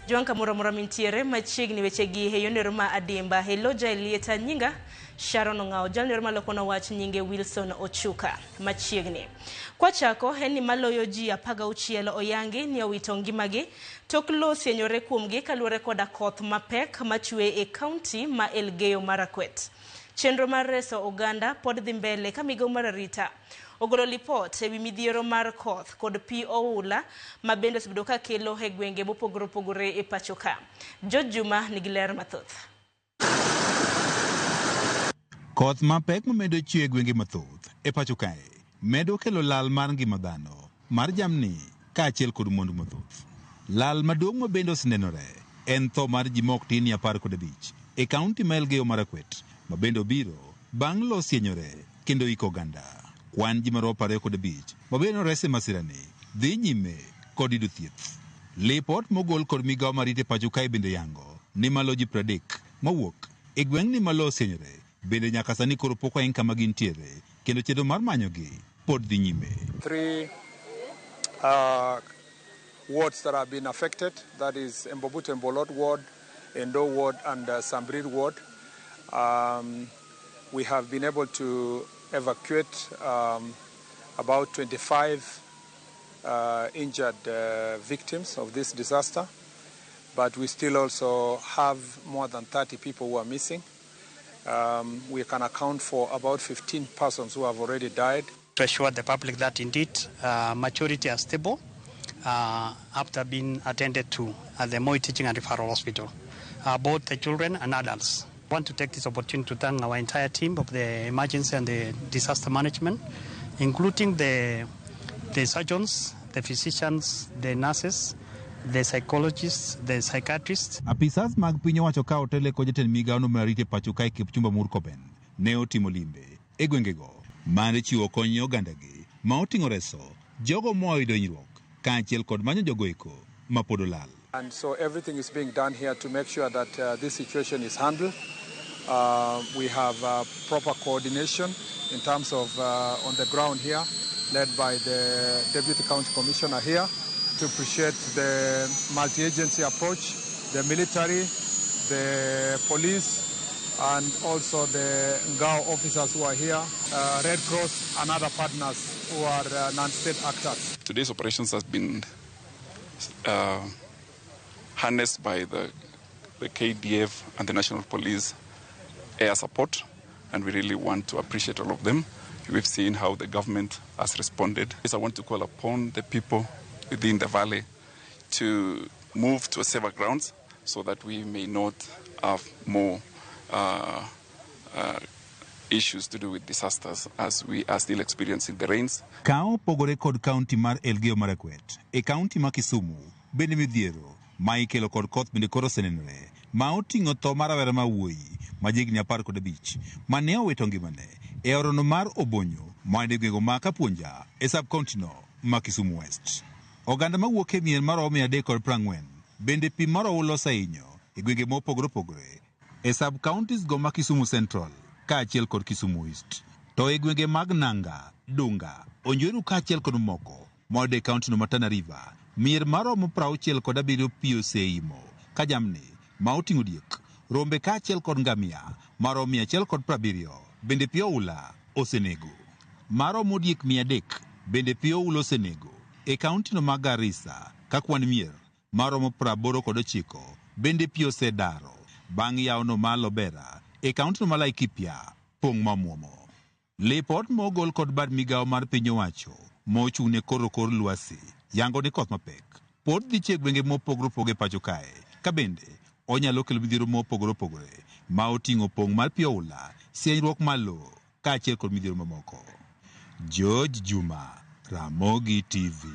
Jwang' kamoro amora mintiere machiegni wechegi e yonero ma adimba. Eloja Elieta nyinga Sharon Ong'awo jalno malokona wach nyinge Wilson Ochuka machiegni. Kwachako en ni maloyo ji 16 oyangi ni owito ngimagi tok lowo sienyore kuomgi kaluwore koda koth mapek machwe e kaunti ma Elgeyo Marakwet. Chenro mar reso oganda pod dhi mbele ka migawo mar arita ogolo lipot ewi midhiero mar koth kod pi oula ma bende osebedo ka kelo e gwenge mopogore opogore e pacho ka. George Juma nigi ler mathoth. Koth mapek mamedo chwe e gwenge mathoth e pacho kae medo kelo lal mar ngima dhano, mar jamni kaachiel kod mwandu mathoth. Lal maduong' ma bende osenenore en tho mar ji mok tin ni 15 e kaunti ma Elgeyo Marakwet ma bende obiro bang' lo sienyore kendo iko oganda. Kwan ji maromo 25 ma bende nores e masirani dhi nyime kod yudo thieth. Lipot mogol kod migawo marito e pacho kae bende yango ni malo ji 30 mawuok e gweng'ni ma lo osienyore bende nyaka sani koro pok oeng kama gintiere kendo chenro mar manyogi pod dhi nyime. Three wards that have been affected, that is Embobut Embolot ward, Endo ward and Sambrir ward. We have been able to evacuate about 25 injured victims of this disaster, but we still also have more than 30 people who are missing. We can account for about 15 persons who have already died. To assure the public that indeed majority are stable after being attended to at the Moi Teaching and Referral Hospital, both the children and adults. I want to take this opportunity to thank our entire team of the emergency and the disaster management, including the surgeons, the physicians, the nurses, the psychologists, the psychiatrists. Apisas mag piny owacho ka otele kod jatend migawo no mar arita e pacho kae Kipchumba Murkomen ne otimo limbe e gwengego mar chiwo kony ne ogandagi ma oting'o reso jogo moa yudo hinyruok kaachiel kod manyo jogo eko ma pod olal. And so everything is being done here to make sure that this situation is handled. We have proper coordination in terms of on the ground here, led by the Deputy County Commissioner here, to appreciate the multi-agency approach, the military, the police, and also the NGAO officers who are here, Red Cross and other partners who are non-state actors. Today's operations has been harnessed by the KDF and the National Police air support, and we really want to appreciate all of them. We've seen how the government has responded. I want to call upon the people within the valley to move to safer grounds so that we may not have more issues to do with disasters as we are still experiencing the rains. Ka opogore kod kaunti mar Elgeyo Marakwet, e kaunti ma Kisumu bende midhiero ma ikelo kod koth bende koro osenenore ma oting'o tho mar rawera ma wuoyi ma jahigni 15 mane owito ngimane e orono mar Obonyo moa e gwenge ma Kapuonja e sub county no ma Kisumu West. Oganda mawuok e mier maromo 340 bende pi mar oula osehinyo e gwenge mopogore opogore e sub counties go ma Kisumu Central kaachiel kod Kisumu East. To e gwenge mag Nanga, Dunga, Onjweru kaachiel kod mamoko moyudo e kaunti no ma Tana River, mier maromo 67 pi oseimo ka jamni ma oting'o diek, rombe kaachiel kod ngamia maromo 170 bende pi oula osenego. Maromo diek 300 bende pi oula osenego e kaunti no ma Garissa ka kwan mier maromo 89 bende pi osedaro bang' yawono ma Lobera e kaunti no ma Laikipia pong' mamuomo. Lipot mogol kod bad migawo mar piny owacho mochung' ne koro kor lwasi yango ni koth mapek pod dhi chwe e gwenge mopogore opogore e pacho kae ka bende onyalo kelo midhiero mopogore opogore ma oting'o pong' mar pi oula, sienyruok mar lowo kaachiel kod midhiero mamoko. George Juma, Ramogi TV.